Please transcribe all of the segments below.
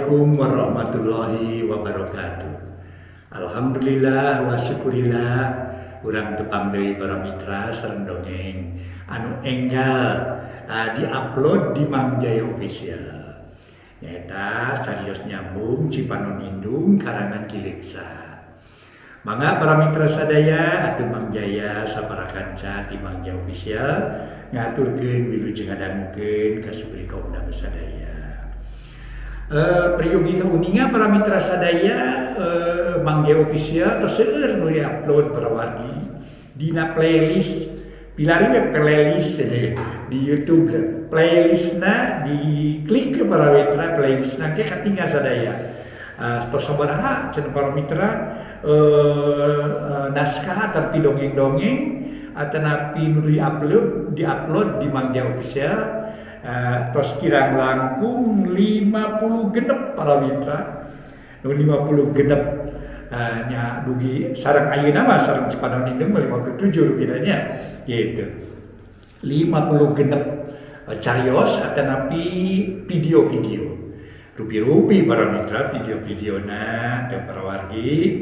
Assalamualaikum warahmatullahi wabarakatuh. Alhamdulillah wa syukurillah urang tepang deui para mitra sareng dongeng anu enggal diupload di Mang Jaya Official. Nyaeta carios nyambung Cipanon Indung karangan Ki Leuksa. Mangga para mitra sadaya atuh Mang Jaya sapara kanca ti Mang Jaya Official ngaturkeun wilujeng ngadangukeun ka supri kaum sadaya. Peryogi kauninga para mitra sadaya, Mang Jaya Official tos seueur nu diupload para wargi dina playlist, pilari we playlist di YouTube, playlistna diklik ke para mitra, playlistna ke katinggal sadaya. Tos sabaraha cenah para mitra, naskah tapi dongeng-dongeng atanapi nu diupload di Mang Jaya Official, tos kirang langkung 56 para mitra, nu 56, nya dugi sareng ayeuna mah sareng Cipanon Indung 57 rupina gitu. 56 carios atanapi video-video rupi-rupi para mitra, video-videona teh para wargi.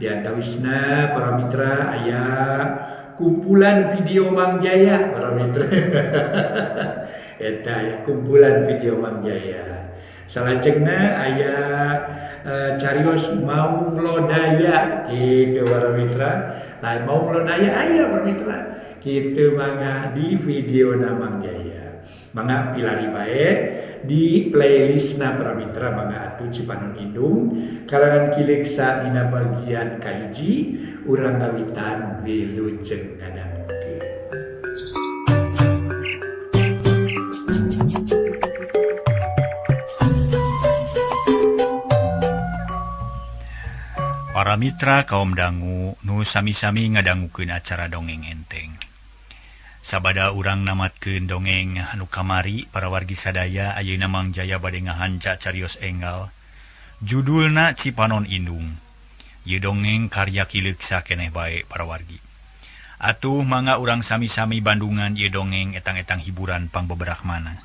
Di antawisna para mitra aya kumpulan video Mang Jaya para mitra, eta aya kumpulan video Mang Jaya. Salajengna aya carios Maung Lodaya gitu para mitra. Lain Maung Lodaya aya para mitra gitu, mangga di video Mang Jaya, mangga pilari bae di playlistna para mitra. Mangga atuh, Cipanon Indung karangan Ki Leuksa dina bagian kahiji urang ngawitan, wilujeng ngadangukeun. Para mitra kaum dangu nu sami-sami ngadangukeun acara dongeng enteng. Sabada urang namatkeun dongeng anu kamari para wargi sadaya, ayeuna Mang Jaya bade ngahanca carios enggal. Judulna Cipanon Indung. Ieu dongeng karya Ki Leuksa keneh bae para wargi. Atuh mangga urang sami-sami bandungan ieu dongeng etang-etang hiburan pangbeberak mana.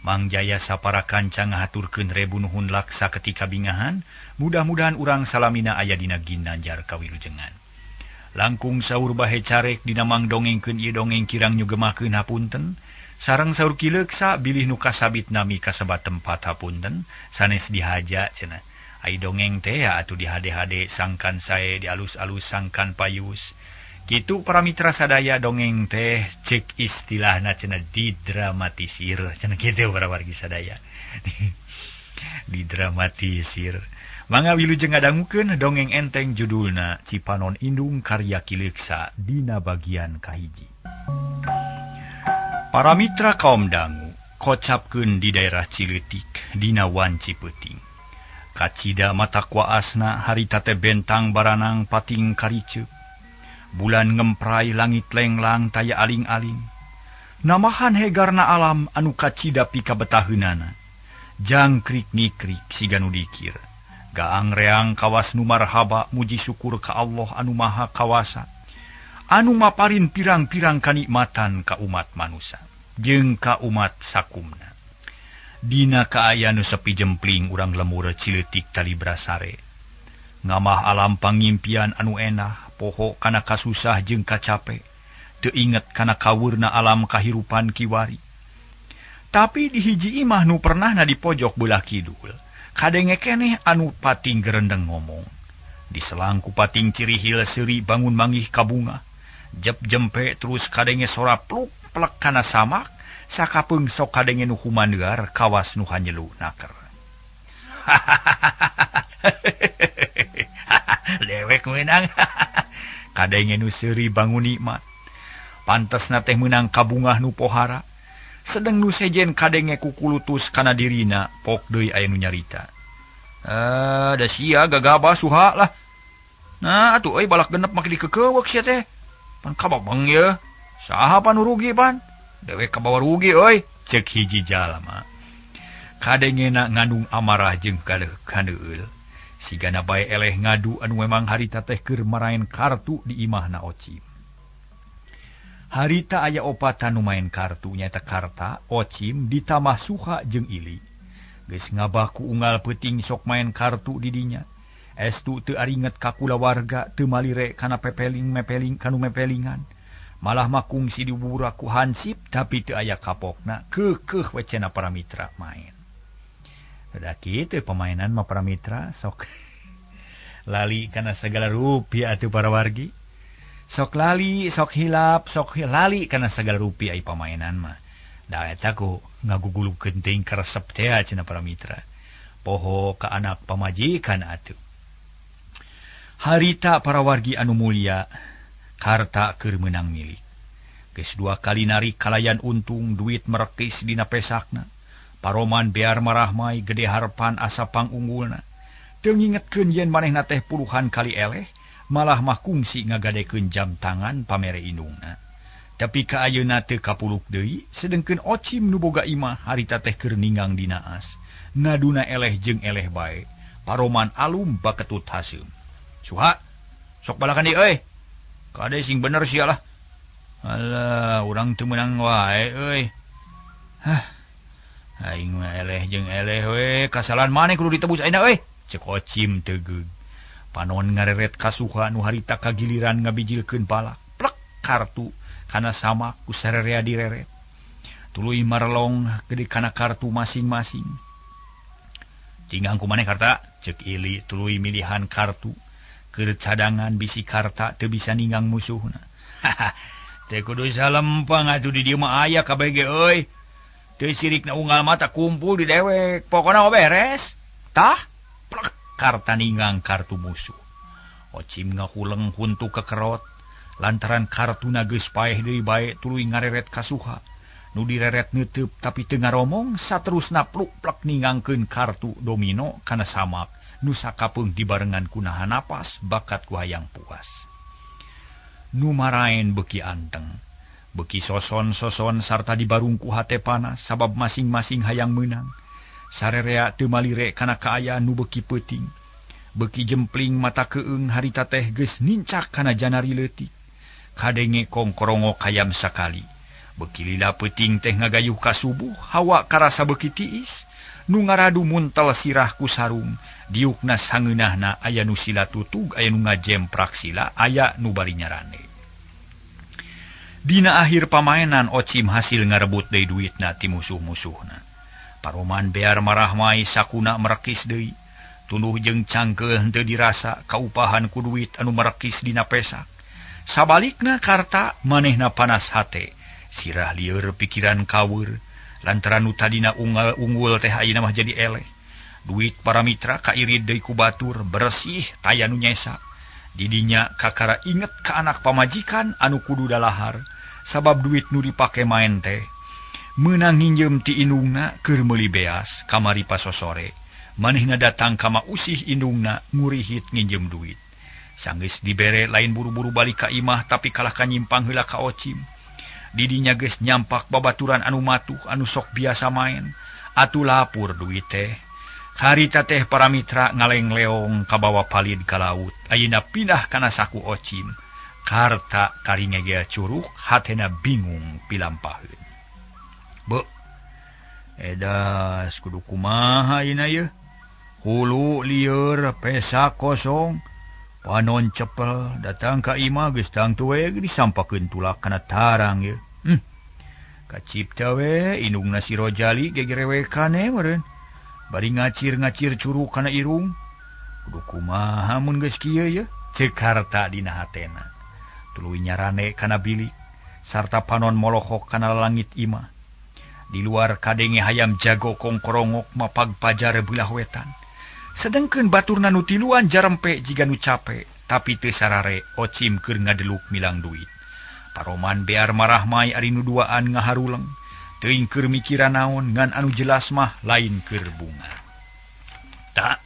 Mang Jaya sapara kanca ngahaturkeun rebu nuhun laksa ketika bingahan, mudah-mudahan urang salamina aya dina ginanjar kawilujengan. Langkung saur bahe carek dina mang dongengkeun ieu dongeng kirang nyugemakeun hapunten, sareng saur Ki Leuksa bilih nu kasabit nami kasebat tempat hapunten, sanes dihaja cenah. Ai dongeng teh atuh dihade-hade sangkan sae, dialus-alus sangkan payus. Kitu para mitra sadaya, dongeng teh cek istilahna cenah didramatisir cenah kitu para wargi sadaya. Didramatisir. Mangga wilujeng ngadangukeun dongeng enteng judulna Cipanon Indung karya Ki Leuksa dina bagian kahiji. Para mitra kaum dangu kocapkeun di daerah Cileutik dina wanci peuting. Kacida mata kuaasna harita teh bentang baranang pating kariceuk. Bulan ngemprai langit lenglang taya aling-aling. Namahan hegarna alam anu kacida pikabetaheunana. Jangkrik ngikrik siga nu dikir. Gaang reang kawas nu marhaba muji syukur ka Allah anu maha kawasa. Anu maparin pirang-pirang kanikmatan ka umat manusa jeung ka umat sakumna. Dina kaayaan nu sepi jempling urang lemur Cileutik talibrasare. Ngamah alam pangimpian anu enah, poho kana kasusah jeung kacape, teu inget kana kawurna alam kahirupan kiwari. Tapi di hiji imah nu pernahna di pojok belah kidul, kadenge keneh anu pating gerendeng ngomong. Diselang ku pating cirihil seuri bangun manggih kabunga. Jep jempe terus kadenge sora pluk plek kana samak, sakapeung sok kadenge nu humaneuar kawas nu hanyelu naker. Dewek meunang. Kadenge nu seuri bangun nikmat. Pantesna teh meunang kabungah nu pohara. Sedeng nu sejen kadenge kukulutus kana dirina, pok deui aya nu nyarita. Da sia gagabah suha lah. Nah atuh euy balak genep make dikekeuweuk sia teh. Pan kababeng ye. Saha pan nu rugi pan? Dewek kabawa rugi euy, ceuk hiji jalma. Kadengena ngandung amarah jeung kaneueul. Sigana bae eleh ngadu anu memang harita teh keur maraen kartu di imahna Ocim. Harita aya opatan nu maen kartu nyaeta Karta, Ocim, ditambah Suha jeung Ili. Geus ngabaku unggal peuting sok main kartu di dinya. Estu teu aringet ka kulawarga teu malire kana pepeling mepeling kanu mepelingan. Malah mah kungsi dibubura ku hansip tapi teu aya kapokna keukeuh we cenah para mitra main. Da kitu pemainan mah para mitra sok lali kana segala rupi atuh para wargi. Sok lali, sok hilap, sok lali kana segala rupi ai pamainan mah. Da eta ku ngagugulukeun teuing karesep teh cenah para mitra. Poho ka anak pamajikan atuh. Harita para wargi anu mulia, karta keur meunang milik. Geus dua kali narik kalayan untung duit merekis dina pesakna. Paroman bear marahmai gede harpan asa pangunggulna. Teu ngingetkeun yen manehna teh puluhan kali eleh, malah mah kungsi ngagadekeun jam tangan pamere indungna. Tapi ka ayeuna teu kapuluk deui, sedengkeun Ocim nu boga imah harita teh keur ninggang dina as. Ngaduna eleh jeung eleh bae. Paroman alum baketut haseum. Suha, sok balakan deui euy. Kade sing bener sia lah. Alah, urang teu meunang wae euy. Hah. Aing mah eleh jeung eleh we, kasalahan maneh kudu ditebus ayeuna euy. Cek Ocim tegeug. Panon ngareret ka Suha nu harita kagiliran ngabijilkeun balak. Plek kartu kana samak ku sarerea direret. Tuluy marelong gede kana kartu masing-masing. Tinggang ku maneh karta, cek Ili tuluy milihan kartu. Keur cadangan bisi karta teu bisa ninggang musuhna. Haha, teu kudu salempang atuh di dieu mah aya kabeh ge euy. Teu sirikna unggal mata kumpul di dewek, pokona mah beres. Tah, plek karta ninggang kartu musuh. Ocim ngahuleng huntu kekerot lantaran kartuna geus paeh deui bae tuluy ngareret ka Suha. Nu direret neuteub tapi teu ngaromong saterusna pluk-plek ninggangkeun kartu domino kana samak nu sakapeung dibarengan ku nahan napas bakat ku hayang puas. Nu maraen beuki anteng, beuki soson-soson sarta dibarung ku hate panas sabab masing-masing hayang meunang. Sarerea teu malire kana kaayaan nu beuki peuting. Beuki jempling mata keung harita teh geus nincak kana janari leutik. Kadenge kongkorongo kayam sakali. Beuki lila peuting teh ngagayuh ka subuh, hawa karasa beuki tiis. Nu ngaradu muntel sirah ku sarung, diukna sangeunahna aya nu sila tutug, aya nu ngajemprak sila, aya nu bari nyarane. Dina akhir pamainan Ocim hasil ngarebut deui duitna ti musuh-musuhna. Paroman bear marahmai sakuna merekis deui. Tunduh jeung cangkeul henteu dirasa kaupahan ku duit anu merekis dina pesak. Sabalikna karta manehna panas hate, sirah lieur pikiran kaweur lantaran nu tadina unggal unggul teh ayeuna mah jadi eleh. Duit para mitra kairid deui ku batur bersih taya nu nyesa. Didinya kakara inget ka anak pamajikan anu kudu dalahar sabab duit nu dipake main teh meunang nginjem ti indungna keur meuli beas kamari pasosore. Manehna datang ka ma usih indungna ngurihit nginjem duit. Sanggeus dibere lain buru-buru balik ka imah tapi kalah ka nyimpang heula ka Ocim. Didinya geus nyampak babaturan anu matuh anu sok biasa main. Atuh lapur duit teh. Harita teh para mitra ngaleng-leong kabawa palid ka laut. Ayeuna pindah kana saku Ocim. Karta karingegel curug hatena bingung pilampaheun. Be, edas kudu kumaha ayeuna yeuh? Hulu lieur pesak kosong. Panon cepel datang ka imah geus tangtu we disampakeun tulak kana tarang yeuh. Kacipta we indungna si Rojali gegerewekan meureun. Bari ngacir-ngacir curug kana irung. Kudu kumaha mun geus kieu yeuh? Ceuk harta dina hatena. Tuluy nyarane kana bilik sarta panon molohok kana langit imah. Di luar kadenge hayam jago kongkorongok mapag pajar belah wetan. Sedengkeun baturna nu tiluan jarempe jiga nu cape, tapi teu sarare Ocim keur ngadeluk milang duit. Paroman bear marahmai ari nu duaan ngaharuleng. Teuing keur mikiran naon ngan anu jelas mah lain keur bunga. Tak,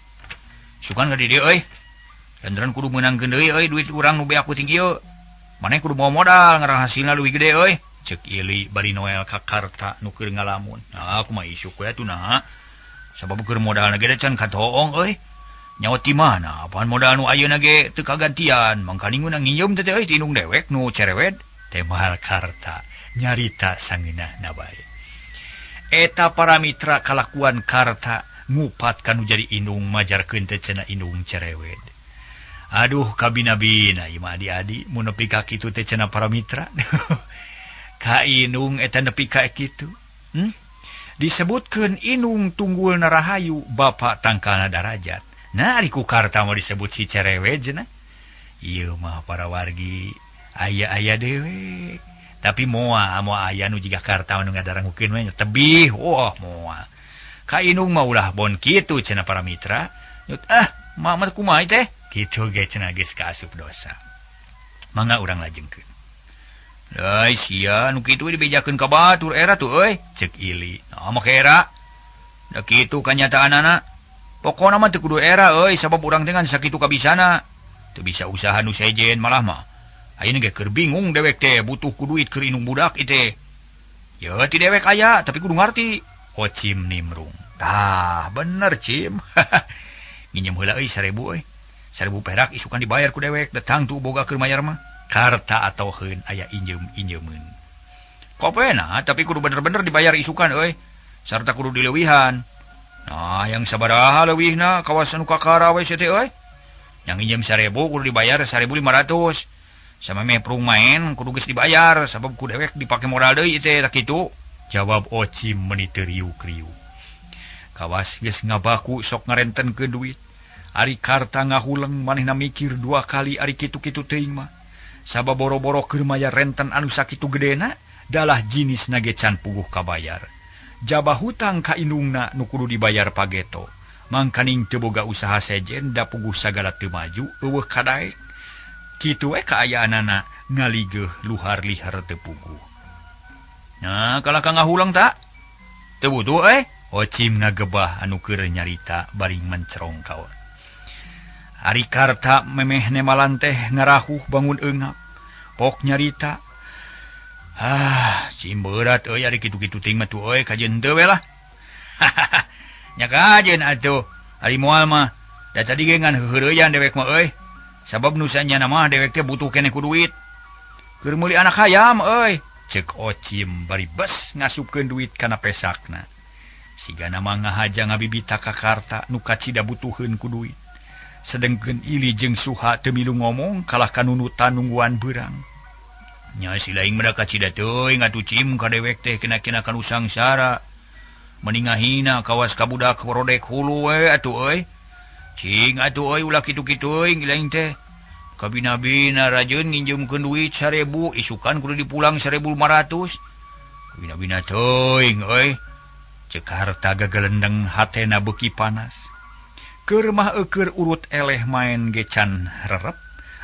sugan ka di dieu euy. Lantaran kudu meunangkeun deui euy duit urang nu beak peuting ieu. Maneh kudu mawa modal ngarah hasilna leuwih gede euy. Ceuk Ili bari Noel ka karta nu keur ngalamun. Nah, aku mah isuk we atuh nah. Sabab keur modalna ge can katoong euy. Nyawa ti mana apaan modal nu ayeuna ge teu kagantian, mangkaning meunang nginjem teh euy ti indung dewek nu cerewet. Teh karta nyarita sangeunahna bae. Eta para mitra kalakuan karta Ngupat kanu jadi indung majarkeun teh cenah indung cerewet. Aduh kabina-bina ieu mah adi-adi mun nepi ka kitu teh cenah para mitra. Ka indung eta nepi ka kitu. Disebutkeun indung tunggul narahayu bapak tangkalna darajat. Nah ari ku Karta mah disebut si cerewet cenah. Ieu mah para wargi aya-aya dewe. Tapi moal moal aya nu jiga Karta nu ngadarangukeun we tebih. Wah moal. Ka indung mah ulah bon kitu cenah para mitra. Nyut ah mah kumaha teh? Kitu ge cenah geus kaasup dosa. Mangga urang lajengkeun. Ai sia nu kitu dibejakeun ka batur era tuh euy, ceuk Ili. Nah make era. Da kitu kanyataanana. Pokona mah teu kudu era euy sabab urang teh ngan sakitu kabisana. Teu bisa usaha nu sejen malah mah. Ayeuna ge keur bingung dewek teh butuh ku duit keur indung budak ieu teh. Ye ti dewek aya tapi kudu ngarti. Ocim nimrung. Tah bener Cim. Nginjem heula euy 1000 euy. 1000 perak isukan dibayar ku dewek datang tuh boga keur mayar mah. Karta atau heun aya injem-injemeun. Kopena tapi kudu bener-bener dibayar isukan euy. Sarta kudu dileuwihan. Nah, yang sabaraha leuwihna kawasan nu kakara we teh euy. Yang nginjem 1000 kudu dibayar 1500. Sama meh prung main kudu geus dibayar sabab ku dewek dipake modal deui teh tah kitu. Jawab Ocim meuni teu riuk-riuk. Kawas geus ngabaku sok ngarentenkeun duit. Ari Karta ngahuleng manehna mikir dua kali ari kitu-kitu teuing mah. Sabab boro-boro keur mayar renten anu sakitu gedena dalah jinis nage can puguh kabayar. Jaba hutang ka indungna nu kudu dibayar pageto. Mangkaning teu boga usaha sejen da puguh sagala teu maju eueuh kadaek. Kitu we kaayaanana ngaligeuh luhar lihar teu puguh. Nah, kalah ka ngahuleng ta? Teu butuh euy. Ocim ngagebah anu keur nyarita bari mencerong kaon. Ari Karta memeh nemalan teh ngarahuh bangun eungap. Pok nyarita. Ah, cim berat euy ari kitu-kitu teuing mah tuh euy kajeun teu we lah. Nya kajeun atuh. Ari moal mah da tadi ge ngan heuheureyan dewek mah euy. Sabab nu sanyana mah dewek teh butuh keneh ku duit. Keur meuli anak hayam euy. Ceuk Ocim bari bes ngasupkeun duit kana pesakna. Sigana mah ngahaja ngabibita ka Karta nu kacida butuheun ku duit. Sedengkeun Ili jeung Suha teu milu ngomong kalah kanunutan nungguan beurang. Nya si laing mah kacida teuing atuh Cim ka dewek teh kena-kena kanu sangsara. Meni ngahina kawas ka budak rodek hulu we atuh euy. Cing atuh euy ulah kitu-kitu euy laing teh. Kabina-bina rajeun nginjeumkeun duit 1000 isukan kudu dipulang 1500. Kabina-bina teuing euy. Ceuk Karta gagelendeng hatena beuki panas. Keur mah eueur urut eleh maen ge can rerep.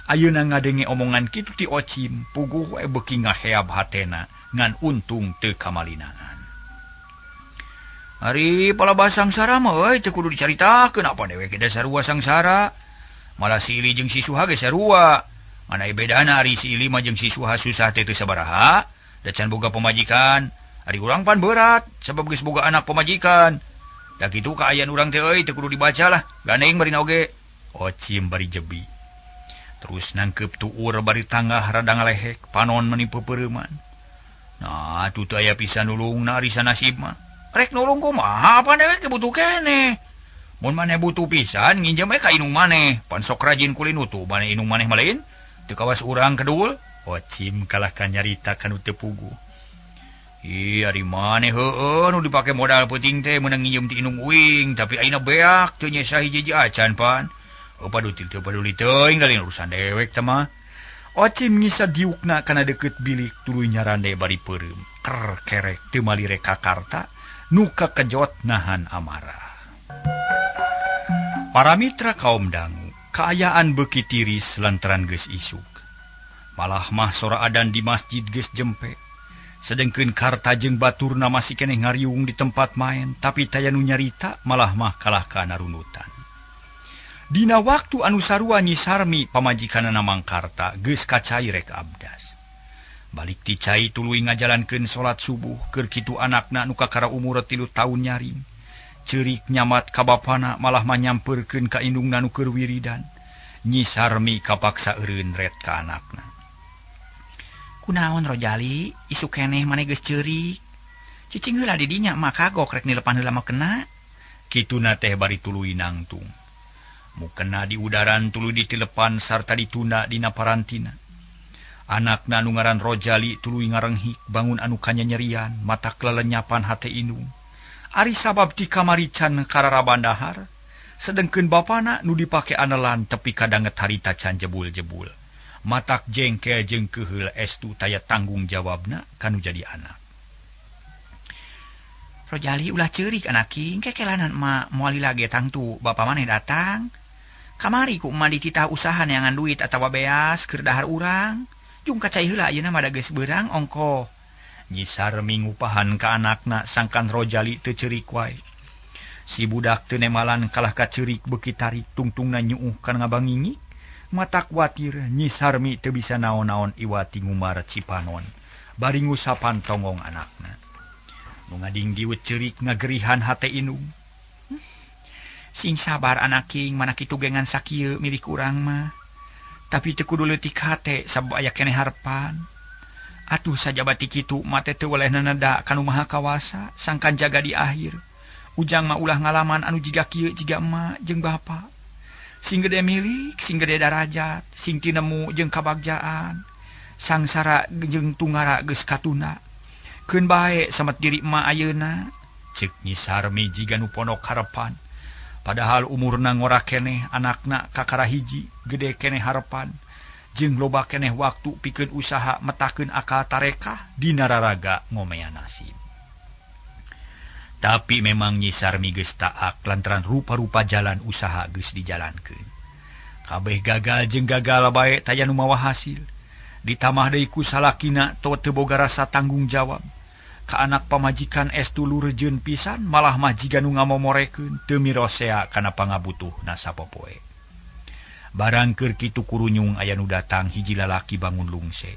Ayeuna ngadenge omongan kitu ti Ocim puguh we beuki ngaheab hatena ngan untung teu kamalinaan. Ari palabah sangsara mah euy teu kudu dicaritakeun apa dewek ge sarua sangsara. Malah si Ili jeung si Suha ge sarua. Ngan aya bedana ari si Ili mah jeung si Suha susah teh teu sabaraha, da can boga pamajikan. Ari urang pan berat sabab geus boga anak pamajikan. Da kitu kaayaan urang teh euy teu kudu dibaca lah. Gandeng barina oge. Ocim bari jebi. Terus nangkep tuur bari tanggah rada ngalehek panon meni peupeureuman. Nah atuh teu aya pisan nulungna ari sanasib mah. Rek nulung kumaha pan dewek ge butuh keneh. Mun maneh butuh pisan nginjem we ka indung maneh. Pan sok rajin kulin utuh maneh indung maneh mah lain. Teu kawas urang kedul. Ocim kalah ka nyarita kanu teu puguh. Ih, ari maneh heueuh nu dipake modal peuting teh meunang nginjem ti indung uing, tapi ayeuna beak teu nyesa hiji-hiji acan pan. Oh paduli teu paduli teuing da lain urusan dewek teh mah. Ocim ngisa diukna kana deukeut bilik tuluy nyarande bari peureum. Ker kerek teu malire ka Karta nu kakejot nahan amarah. Para mitra kaum dangu, kaayaan beuki tiris lantaran geus isuk. Malah mah sora adan di masjid geus jempe. Sedengkeun Karta jeung baturna masih keneh ngariung di tempat main, tapi taya nu nyarita malah mah kalah kana runutan. Dina waktu anu sarua Nyi Sarmi pamajikanana Mang Karta geus kacai rek abdas. Balik ti cai tuluy ngajalankeun salat subuh keur kitu anakna nu kakara umur 3 taun nyaring. Ceurik nyamat ka bapana malah mah nyampeurkeun ka indungna nu keur wiridan. Nyi Sarmi kapaksa eureun ret ka anakna. Kunaon Rojali, isuk keneh maneh geus ceurik. Cicing heula di dinya mah kagok rek nilepan heula mah kena. Kituna teh bari tuluy nangtung. Mukena di udaran tuluy ditilepan sarta ditunda dina parantina. Anakna nu ngaran Rojali tuluy ngarenghik bangun anu kanyanyerian matak lelenyapan hate indung. Ari sabab ti kamari can kararabandahar, sedengkeun bapana nu dipake anelan tepi kadanget harita can jebul-jebul. Matak jengkel jeung keuheul estu taya tanggung jawabna kanu jadi anak. Rojali ulah ceurik anaking, kekelanan emak moal lila ge tangtu bapa maneh datang. Kamari ku emak dititah usaha neangan duit atawa beas keur dahar urang. Jung kacai heula ayeuna mah da geus beurang ongkoh. Nyi Sarmi ngupahan ka anakna sangkan Rojali teu ceurik wae. Si budak teu nemalan kalah ka ceurik beuki tarik tungtungna nyuuh kana ngabangingik. Matak kuatir Nyi Sarmi teu bisa naon-naon iwati ngumar cipanon bari ngusapan tonggong anakna. Nu ngadingdiut ceurik ngagerihan hate indung. Sing sabar anaking, mana kitu gengan sakieu milik urang mah. Tapi teu kudu leutik hate sabab aya keneh harepan. Atuh sajabati kitu mah teh teu weleh neneda ka nu Maha Kawasa sangkan jaga di akhir. Ujang mah ulah ngalaman anu jiga kieu jiga emak jeung bapa. Sing gede milik, sing gede darajat, sing tinemu jeung kabagjaan. Sangsara jeung tungara geus katunda. Keun bae samet diri emak ayeuna. Ceuk Nyi Sarmi jiga nu pondok harepan. Padahal umurna ngora keneh, anakna kakara hiji, gede keneh harepan. Jeung loba keneh waktu pikeun usaha metakeun akal tarekah dina raraga ngomea nasib. Tapi memang Nyi Sarmi geus taak lantaran rupa-rupa jalan usaha geus dijalankeun. Kabeh gagal jeung gagal bae taya nu mawa hasil. Ditambah deui ku salakina teu boga rasa tanggung jawab. Ka anak pamajikan estu lurejeun pisan malah mah jiga nu ngamomorekeun teu mirosea kana pangabutuhna sapopoe. Barang keur kitu kurunyung aya nu datang hiji lalaki bangun lungse.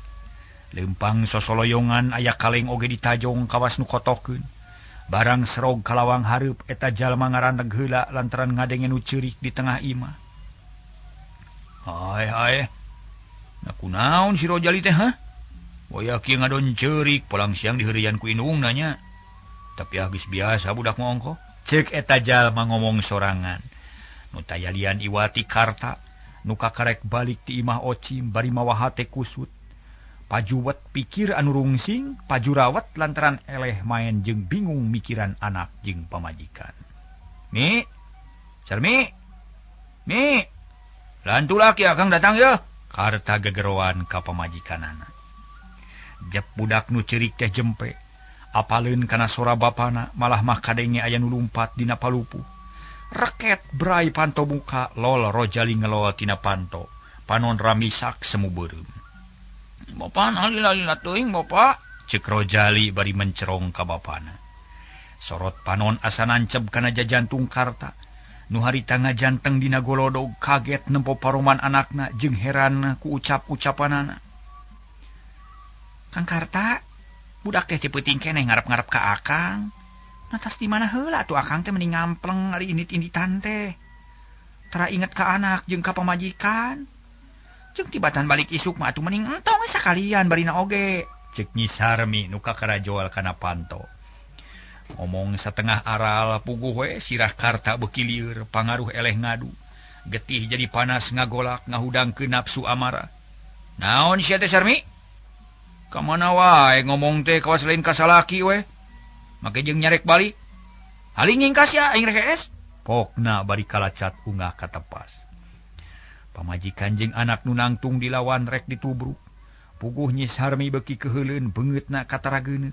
Leumpang sosoloyongan aya kaleng oge ditajong kawas nu kotokeun. Barang serog kalawang hareup eta jalma ngaraneg heula lantaran ngadenge nu ceurik di tengah imah. Hai hai. Na kunaon si Rojali teh hah? Boya kieu ngadon ceurik pulang siang diheureuyan ku indungna nya. Tapi ah geus biasa budak mah ongkoh. Ceuk eta jalma ngomong sorangan. Nu tayalian iwati karta nu kakarek balik ti imah Ocim bari mawa hate kusut. Pajuwet pikir anu rungsing, pajurawat lantaran eleh maen jeung bingung mikiran anak jeung pamajikan. Mi, Sarmi, Mi, lantu laki akang datang ya. Karta gegeroan ka pamajikanana. Jep budak nu ceurik teh jempe, apaleun kana sora bapana malah mah kadenge aya nu lumpat dina palupuh. Reket brai panto muka lol Rojali ngelol tina panto, panon ramisak semu beureum. Bapa nalila-lila teuing bapa, ceuk Rojali bari mencerong ka bapana. Sorot panon asa nanceb kana jajantung Karta. Nu harita ngajanteng dina golodog kaget nempo paroman anakna jeung heran ku ucap-ucapanana. Kang Karta, budak teh cipeuting keneh ngarep-ngarep ka akang. Natas di mana heula atuh akang teh mending ngampleng ari indit-inditan teh. Tara inget ka anak jeung ka pamajikan. Jeung tibatan balik isuk mah atuh mending entong sakalian barina oge. Ceuk Nyi Sarmi nu kakarajoal kana panto. Ngomong satengah aral puguh we sirah Karta beuki lieur pangaruh eleh ngadu. Getih jadi panas ngagolak ngahudangkeun nafsu amarah. Naon sia teh Sarmi? Ka mana wae ngomong teh kawas lain ka salaki we. Make jeung nyarek balik. Haling nyingkas ya aing rek hees. Pokna bari kalacat ungah katepas. Pamajikan jeung anak nu nangtung dilawan rek ditubruk. Puguh Nyi Sarmi beuki keuheuleun beungeutna katarageuneuh.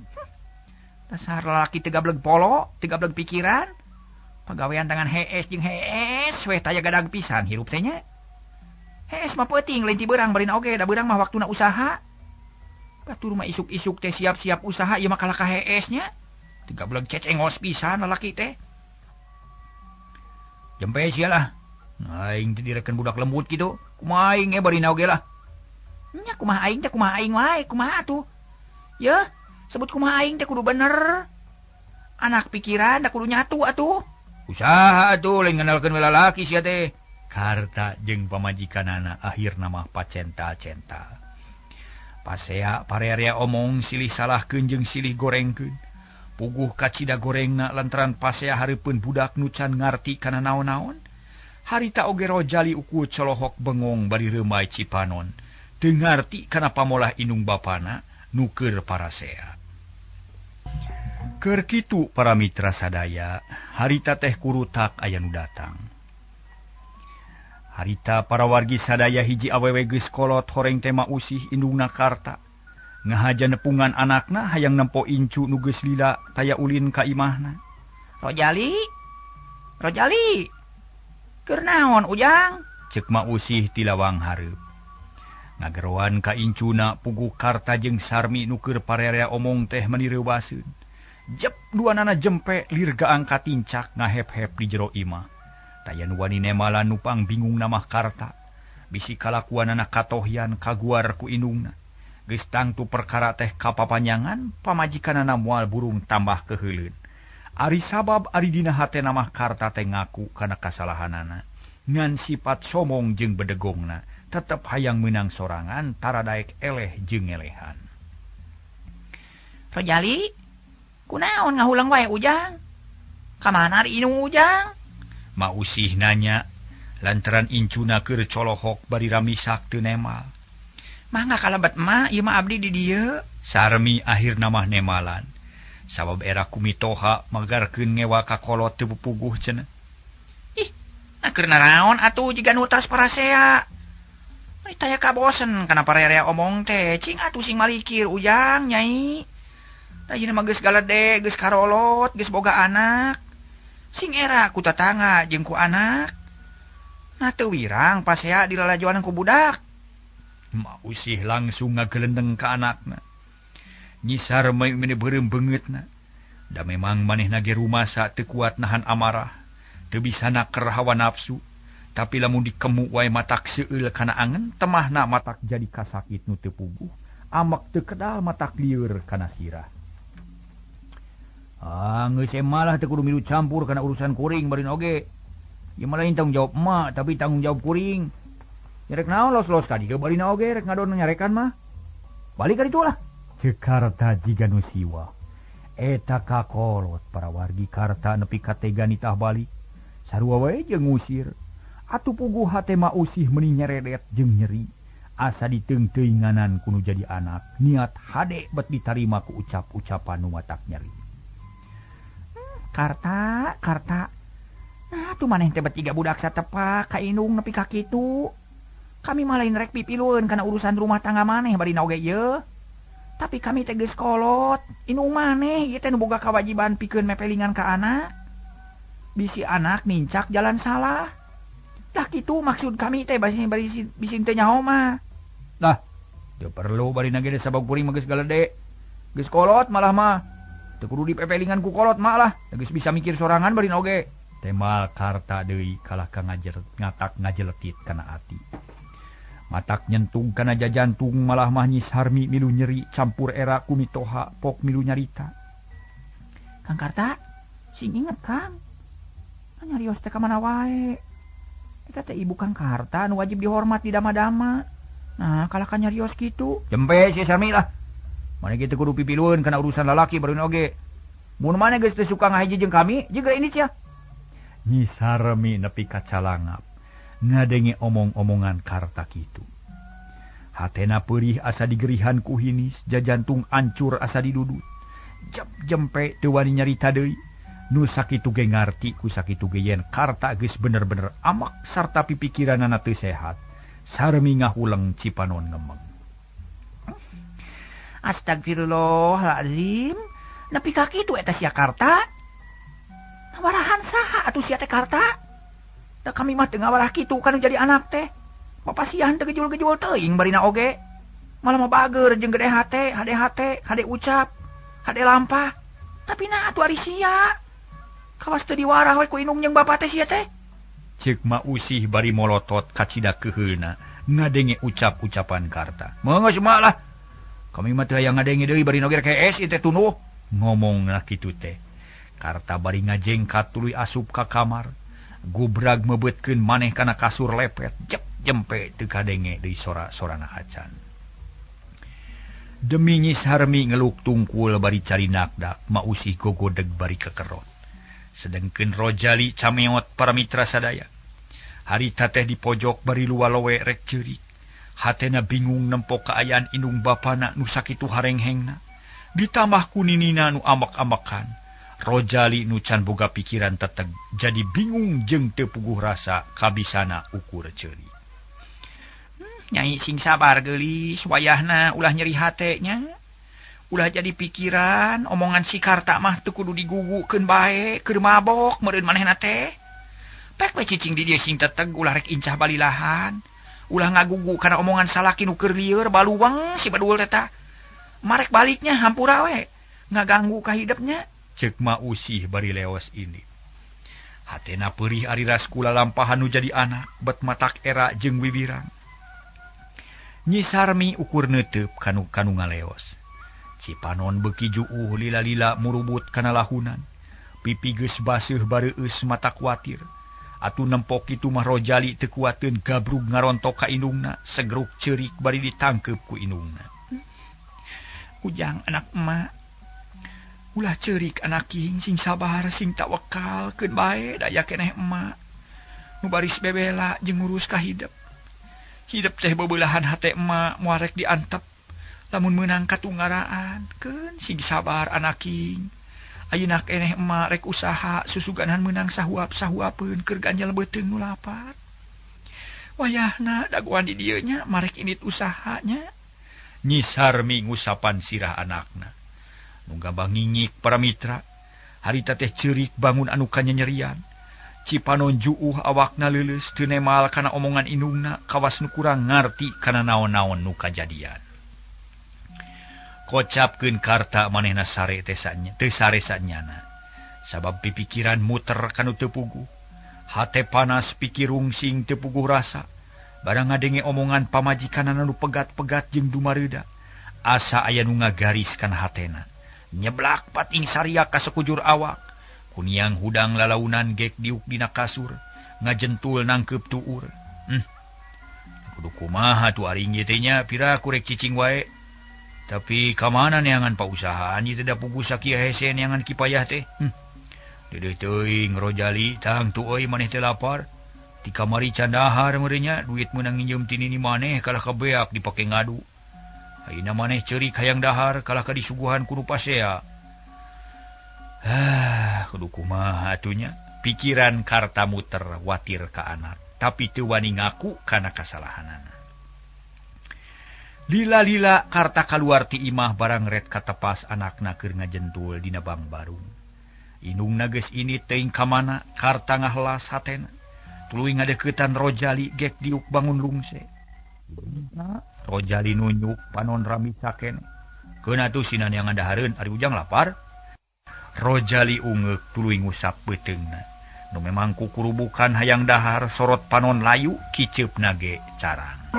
Dasar lalaki teu gableg polo, teu gableg pikiran. Pagawean tangan hees jeung hees weh taya gadag pisan hirup teh nya. Hees mah peuting lain ti beurang barina oge da beurang mah waktuna usaha. Batur mah isuk-isuk teh siap-siap usaha ieu mah kalah ka hees nya. Teu gableg cecengos pisan lalaki teh. Jempe sia lah. Aing teh direken budak lembut kitu. Kumaha aing barina oge lah. Nya kumaha aing teh kumaha aing wae, kumaha atuh. Yeuh, sebut kumaha aing teh kudu bener. Anak pikiran da kudu nyatu atuh. Usaha atuh lain ngenalkeun we lalaki sia teh. Karta jeung pamajikanana akhirna mah pacental-cental. Pasea parearea omong silih salahkeun jeung silih gorengkeun. Puguh kacida gorengna lantaran pasea hareupeun budak nu can ngarti kana naon-naon. Harita oge Rojali uku colohok bengong bari reumay cipanon. Teu ngarti kana pamolah indung bapana nu keur parasea. Keur kitu para mitra sadaya, harita teh kurutak aya nu datang. Harita para wargi sadaya hiji awewe geus kolot horeng teh Ma Usih indungna Karta. Ngahaja nepungan anakna hayang nempo incu nu geus lila taya ulin ka imahna. Rojali? Rojali? Keur naon Ujang? Ceuk Ma Usih ti lawang hareup. Ngageroan ka incuna puguh Karta jeung Sarmi nu keur parerea omong teh meuni reuwaseun. Jep duanana jempe lir gaang katincak ngahep-hep di jero imah. Taya nu wani nemalan nu pang bingung namah Karta. Bisi kalakuanana katohyan kaguar ku indungna. Geus tangtu perkara teh kapapanjangan, pamajikanana moal burung tambah keheuleun. Ari sabab ari dina hatena mah Karta teh ngaku kana kasalahanana. Ngan sifat somong jeung bedegongna, tetep hayang meunang sorangan tara daek eleh jeung ngelehan. Rojali, kunaon ngahulang wae Ujang? Ka mana ari indung Ujang? Ma Usih nanya lantaran incuna keur colohok bari ramisak teu nemal. Mangga kalebet ma, ieu mah abdi di dieu. Sarmi akhirna mah nemalan. Sabab era kumitoha magarkeun ngewa ka kolot teu puguh cenah. Ih, nah keur naraon atuh jiga nu tas parasea. Meni taya kabosen kana parerea omong teh, cing atuh sing malikir Ujang nyai. Da ieu mah geus galede, geus karolot, geus boga anak. Sing era ku tatangga jeung ku anak. Nah teu wirang pasea dilalajoan ku budak. Ma Usih langsung ngagelendeng ka anakna. Nyi Sarmi meni beureum beungeutna. Da memang manehna ge rumasa teu kuat nahan amarah, teu bisa naker hawa nafsu. Tapi lamun dikemu wae matak seueul kana angen, temahna matak jadi kasakit nu teu puguh, amek teu kedal matak lieur kana sirah. Ah, geus malah teu kudu milu campur kana urusan kuring bari oge. Ieu mah lain tanggung jawab emak, tapi tanggung jawab kuring. Nyerek naon los-los ka dieu barina oge rek ngadon nyarekan mah. Balik ka ditu lah. Ceuk Karta jiga nu siwa. Eta kakolot para wargi Karta nepi ka tega nitah balik. Sarua wae jeung ngusir. Atuh puguh hate Ma Usih meuni nyeredet jeung nyeri. Asa diteungteuinganan ku nu jadi anak. Niat hade bet ditarima ku ucap-ucapan nu matak nyeri. Karta, Karta. Nah, tuh maneh teh bet tiga budak satepak ka indung nepi ka kitu. Kami mah lain rek pipilueun kana urusan rumah tangga maneh barina oge ieu. Tapi kami teh geus kolot, indung maneh ieu teh nu boga kawajiban pikeun mepelingan ka anak. Bisi anak nincak jalan salah. Tah kitu maksud kami teh bisi bisi teh nyaho mah. Lah, teu perlu barina ge sabab kuring mah geus galede. Geus kolot malah mah. Teu kudu dipepelingan ku kolot mah lah, geus bisa mikir sorangan barina oge. Temal Karta deui kalah ka ngatak ngajeletit kana ati. Matak nyentung kana jajantung malah mah Nyi Sarmi milu nyeri campur era ku mitoha pok milu nyarita. Kang Karta, sing inget Kang. Nyarios teh ka mana wae. Eta teh ibu Kang Karta nu wajib dihormat di dama-dama. Nah, kalah ka nyarios kitu. Jempe si Sarmi lah. Maneh kitu kudu pipilueun kana urusan lalaki barina oge. Mun maneh geus teu suka ngahiji jeung kami, jiga ini sia. Nyi Sarmi nepi ka calangap ngadenge omong-omongan Karta kitu. Hatena peurih asa digerihan ku hinis, jajantung ancur asa didudut. Jep jempe teu wani nyarita deui. Nu sakitu ge ngarti ku sakitu ge yen Karta geus bener-bener amak sarta pipikiranana teu sehat. Sarmi ngahuleng cipanon ngemeng. Astagfirullahalazim. Nepi ka kitu eta sia Karta? Warahan saha atuh sia teh Karta? Da kami mah teu ngawarah kitu kana jadi anak teh. Papasihan teu gejul-gejul teuing barina oge. Malah mah bager jeung gede hate, hade hate, hade ucap, hade lampah. Tapi nah atuh ari sia. Kawas teu diwarah we ku indung jeung bapa teh sia teh. Ceuk Ma Usih bari molotot kacida keuheulna ngadenge ucap-ucapan Karta. Meunggeus mah lah. Kami mah teu hayang ngadenge deui bari oge rek hees ieu teh tunduh. Ngomongna kitu teh. Karta bari ngajengkat tuluy asup ka kamar. Gubrag mebeutkeun maneh kana kasur lepet. Jep jempe teu kadenge deui sora-sorana acan. Demi Nyi Sarmi ngeluk tungkul bari cari nakdak mausih gogodeg bari kekerot. Sedengkeun Rojali cameot para mitra sadaya. Harita teh di pojok bari luwalowe rek ceurik. Hatena bingung nempo kaayaan indung bapana nu sakitu harenghengna. Ditambah ku ninina nu ambek-ambekan. Rojali nu can boga pikiran teteg jadi bingung jeung teu puguh rasa kabisana ukur ceurik. Nyai sing sabar geulis wayahna ulah nyeri hate nya. Ulah jadi pikiran omongan si Karta mah teu kudu digugukeun bae keur mabok meureun manehna teh. Pek we cicing di dieu sing teteg ulah rek incah balilahan. Ulah ngagugu kana omongan salaki nu keur lieur baluweng si badul teh tah. Marek baliknya hampura we ngaganggu ka hidepnya. Ceuk Ma Usih bari leos ini. Hatena peurih ari ras kula lampahan nu jadi anak bet matak era jeung wiwirang. Nyi Sarmi ukur neuteup kanu ngaleos. Cipanon beuki juuh lila-lila murubut kana lahunan. Pipi geus baseuh bareueus mata kuatir. Atuh nempok kitu mah Rojali teu kuateun gabrug ngarontok ka indungna, segruk ceurik bari ditangkeup ku indungna. Ujang anak emak, ulah ceurik anak king sing sabar sing tawakal keun bae daya keneh emak. Nu baris bebela jeung ngurus ka hidep. Hidep teh bebeulahan hate emak moal rek diantep lamun meunang katungaraan keun sing sabar anaking. Ayeuna keneh emak rek usaha susuganan meunang sahuap-sahuapeun keur ganjel beuteung nu lapar. Wayahna dagoan di dieu nya marek indit usahanya. Nyi Sarmi ngusapan sirah anakna. Nu gambang ngingik para mitra. Harita teh ceurik bangun anu kanyanyerian. Cipanon juuh awakna leuleus teu nemal kana omongan indungna kawas nu kurang ngarti kana naon-naon nu kajadian. Kocapkeun Karta manehna sare teh teu sare sanyana. Sabab pipikiran muter kanu teu puguh. Hate panas pikir rungsing teu puguh rasa. Barang ngadenge omongan pamajikanana nu pegat-pegat jeung dumareuda. Asa aya nu ngagaris kana hatena. Nyeblak pating saria ka sakujur awak. Kuniang hudang lalaunan gek diuk dina kasur, ngajentul nangkeup tuur. Kudu kumaha tuh aring ieu teh nya, pira kurek cicing wae. Tapi ka mana neangan pausahaan ieu teh da puguh sakieu hese neangan kipayah teh. Deudeuh teuing Rojali tangtu euy maneh teh lapar. Ti kamari can dahar meureun nya, duit meunang nginjeum ti nini maneh kalah ka beak dipake ngadu. Ayeuna maneh ceurik hayang dahar kalah ka disuguhan ku nu pasea. Kudu kumaha atuh nya, pikiran Karta muter watir ka anak, tapi teu wani ngaku kana kasalahanana. Lila-lila Karta kaluar ti imah barang ret katepas anakna keur ngajentul dina bangbarung. Indungna geus ini teuing ka mana, Karta ngahelas hatena. Tuluy ngadeuketan Rojali gek diuk bangun lungse. Rojali nunjuk panon rami saken. Keun atuh sina neangan dahareun ari ujang lapar. Rojali ungeuk tuluy ngusap beuteungna. Nu memang kukurubukan hayang dahar sorot panon layu kiceupna ge carang.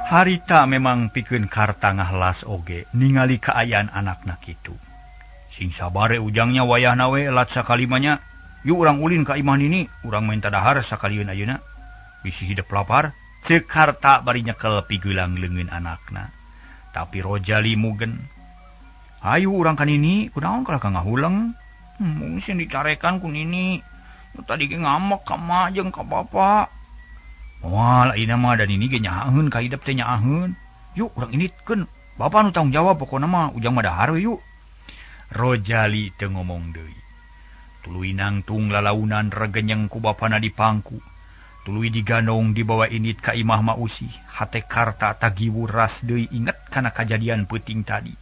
Harita memang pikeun Karta ngahelas oge ningali kaayaan anakna kitu. Sing sabare ujangnya wayahna we lat sakalimanya. Yuk urang ulin ka imah nini, urang minta dahar sakalieun ayeuna. Bisi hidep lapar, ceuk Karta bari nyekel pigeulang leungeun anakna. Tapi Rojali mugen. Ayu urang ka nini, kunaon kalah ka ngahuleng? Mungkin dicarekan ku nini. Tadi ge ngamek ka ma jeung ka bapa. Moal ayeuna mah da nini ge nyaaheun ka hidep teh nyaaheun. Yuk urang inditkeun. Bapa nu tanggung jawab pokona mah ujang mah dahar we yuk. Rojali teu ngomong deui. Tuluy nangtung lalaunan regenyeng ku bapana di pangku. Tuluy digandong dibawa indit ka imah Ma Usih. Hate Karta tagiwur ras deui inget kana kajadian peuting tadi.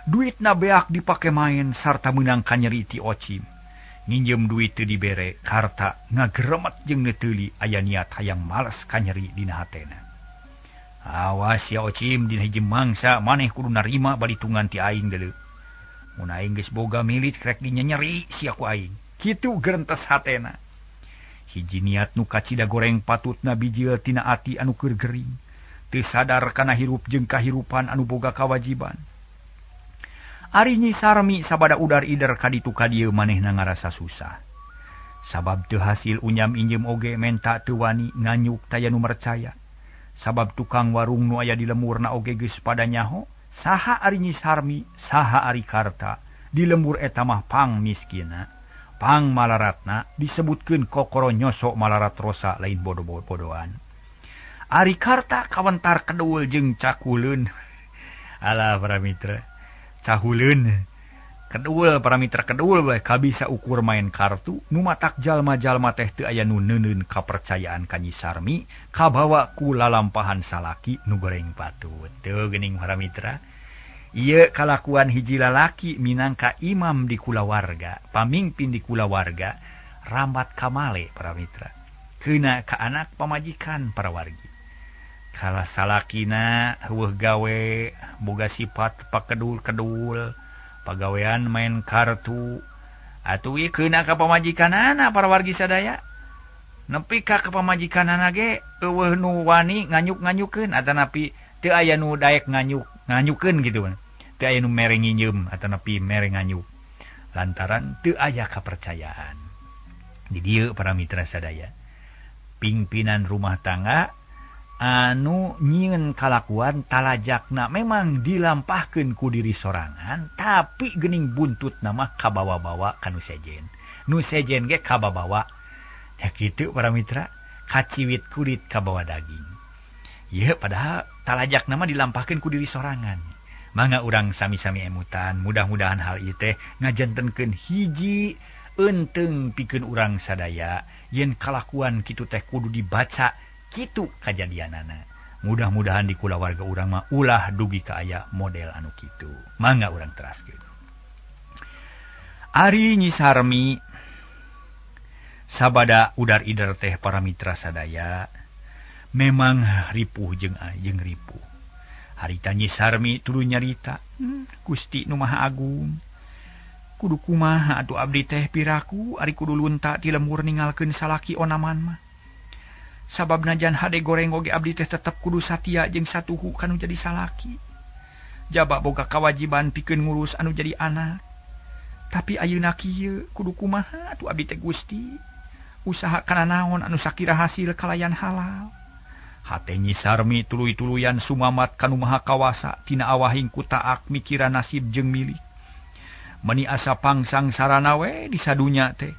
Duitna beak dipake main sarta meunang kanyeri ti Ocim. Nginjem duit teu dibere, Karta ngageremet jeung neuteuli aya niat hayang males kanyeri dina hatena. Awas ya Ocim dina hiji mangsa maneh kudu narima balitungan ti aing deuleu. Mun aing geus boga milit rek dinyenyeri sia ku aing. Kitu gerentes hatena. Hiji niat nu kacida goreng patutna bijil tina ati anu keur gering. Teu sadar kana hirup jeung kahirupan anu boga kawajiban. Ari Nyi Sarmi sabada udar ider kaditu ka dieu manehna ngarasa susah. Sabab teu hasil unyam injem oge menta teu wani nganyuk taya nu mercaya. Sabab tukang warung nu aya di lemurna oge geus pada nyaho saha ari Nyi Sarmi saha ari Karta di lembur eta mah pang miskina pang malaratna disebutkeun kokoro nyosok malarat rosa lain bodo-bodoan. Ari Karta kawentar kedul jeung cakuleun. Alah para mitra cahuleun kedul para mitra kedul bae kabisa ukur main kartu nu matak jalma-jalma teh teu aya nu neuneun kapercayaan ka Nyi Sarmi kabawa ku lalampahan salaki nu goreng patut. Teu geuning para mitra ieu kalakuan hiji lalaki minangka imam di kulawarga pamingpin di kulawarga rambat kamale para mitra keuna ka anak pamajikan para wargi. Kala salakina heueuh gawe boga sifat pakedul-kedul pagawean main kartu atuh ieu keuna ka pamajikanana para wargi sadaya nepi ka pamajikanana ge eueuh nu wani nganyuk-nganyukeun atanapi teu aya nu daek nganyuk-nganyukeun kitu teu aya nu mere nginjeum atanapi mere nganyuk lantaran teu aya kapercayaan. Di dieu para mitra sadaya pimpinan rumah tangga anu nyieun kalakuan talajakna memang dilampahkeun ku diri sorangan tapi geuning buntut nama kabawa-bawa ka nu sejen nu sejen ge kababawa ya kitu para mitra kaciwit kulit kabawa daging. Ieu padahal talajakna mah dilampahkeun ku diri sorangan. Mangga urang sami-sami emutan mudah-mudahan hal ieu teh ngajantenkeun hiji eunteng pikeun urang sadaya yen kalakuan kitu teh kudu dibaca kitu kajadianana. Mudah-mudahan di kulawarga urang mah ulah dugi ka aya model anu kitu. Mangga urang teraskeun. Ari Nyi Sarmi sabada udar ider teh para mitra sadaya memang ripuh jeung ripuh. Harita Nyi Sarmi tuluy nyarita, Gusti nu Maha Agung kudu kumaha atuh abdi teh piraku ari kudu lunta ti lembur ningalkeun salaki onaman mah. Sabab najan hade goreng oge abdi teh tetep kudu satia jeung satuhu kanu jadi salaki. Jaba boga kawajiban pikeun ngurus anu jadi anak. Tapi ayeuna kieu kudu kumaha atuh abdi teh Gusti. Usaha kana naon anu sakira hasil kalayan halal. Hate Nyi Sarmi tuluy-tuluyan sumamat kanu Maha Kawasa tina awahing ku taak mikiran nasib jeung milik. Meni asa pangsang sarana we di sadunya teh.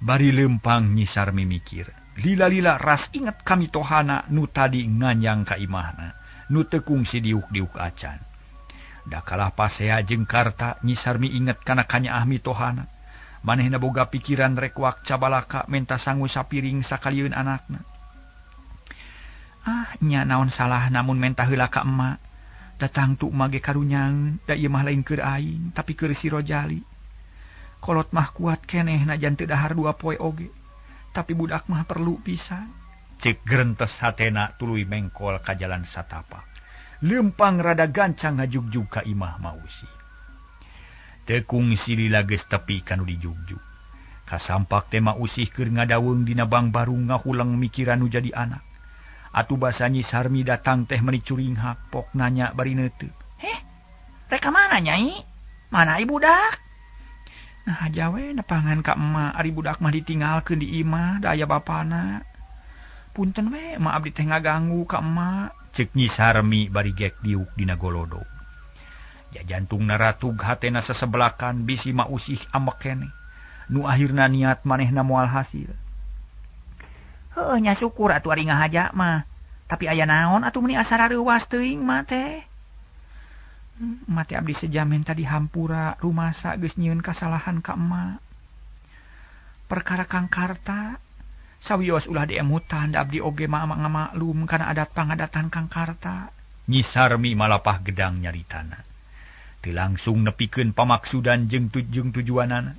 Bari lempang Nyi Sarmi mikir. Lila-lila ras inget kami tohana nu tadi nganyang ka imahna nu teu kungsi diuk-diuk acan. Da kalah pasea jeung Karta Nyi Sarmi inget kana kanyaah mitohana. Manehna boga pikiran rek wak cabalaka menta sangu sapiring sakalieun anakna. Ah nya naon salah namun menta heula ka emak. Datang tu emak ge karunyaeun da ieu mah lain keur aing tapi keur si Rojali. Kolot mah kuat keneh najan teu dahar dua poe oge. Tapi budak mah perlu pisan. Cek gerentes hatena tuluy mengkol ka jalan satapak. Lempang rada gancang ngajugjug ka imah Mausi. Teu kungsi lila geus tepi kanu dijugjug. Kasampak teh Mausih keur ngadaweung dina bangbarung ngahuleng mikiran nu jadi anak. Atuh basa Nyi Sarmi datang teh meuni curinghak pok nanya bari neuteup. Heh, rek ka mana Nyai? Mana ieu budak? Nah aja we nepangan ka emak ari budak mah ditinggalkeun di imah da aya bapana. Punten we emak abdi teh ngaganggu ka emak. Ceuk Nyi Sarmi bari gek diuk dina golodog. Jajantungna ratug hatena sasebelakan bisi Mausih ambek keneh. Nu akhirna niat manehna moal hasil. Heuh nya syukur atuh ari ngahaja mah. Tapi aya naon atuh meuni asa rareuwas teuing mah teh. Mati abdi sejamen tadi hampura rumasa geus nyieun kasalahan ka emak. Perkara Kang Karta sawios ulah diemutan da abdi oge mah ngamaklum kana adat pangadatan Kang Karta. Nyi Sarmi malapah gedang nyaritana. Teu langsung nepikeun pamaksudan jeung tujuanana.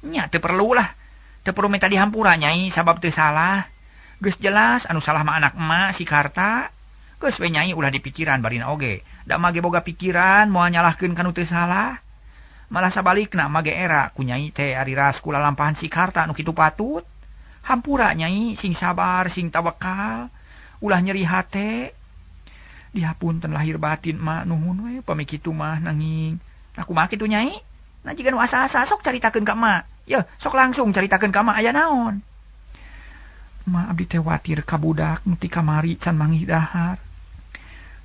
Nya teu perlu lah. Teu perlu minta dihampura Nyai sabab teu salah. Geus jelas anu salah mah anak emak si Karta. Geus we Nyai ulah dipikiran barina oge. Da mah ge boga pikiran moal nyalahkeun kanu teu salah. Malah sabalikna mah ge era ku Nyai teh ari ras kula lampahan si Karta nu kitu patut. Hampura Nyai sing sabar sing tawakal. Ulah nyeri hate. Dihapunten lahir batin mak nuhun we pami kitu mah nanging. Nah kumaha kitu Nyai? Nah jiga nu asa-asa sok caritakeun ka emak. Yeuh, sok langsung caritakeun ka emak aya naon. Ma abdi teh watir ka budak nu ti kamari can manggih dahar.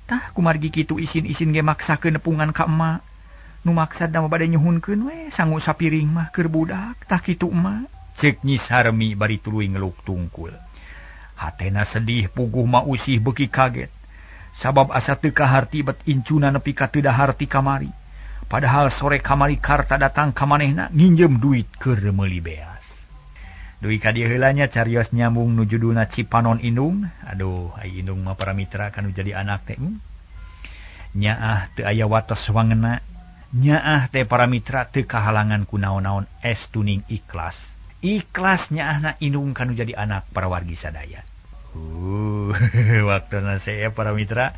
Tah kumargi kitu isin-isin ge maksakeun nepungan ka emak. Nu maksad mah bade nyuhunkeun we sangu sapiring mah keur budak tah kitu emak. Cek Nyi Sarmi bari tuluy ngeluk tungkul. Hatena sedih puguh ma usih beuki kaget. Sabab asa teu kaharti bet incuna nepi ka teu dahar ti kamari. Padahal sore kamari Karta datang ka manehna nginjem duit keur meuli beas. Dugi ka dieu heula nya carios nyambung nu judulna Cipanon Indung. Aduh, ai indung mah para mitra kanu jadi anak teh. Nyaah teu aya wates wangena. Nyaah teh para mitra teu kahalangan ku naon-naon estuning ikhlas. Ikhlas nyaahna indung kanu jadi anak para wargi sadaya. Waktuna saya para mitra.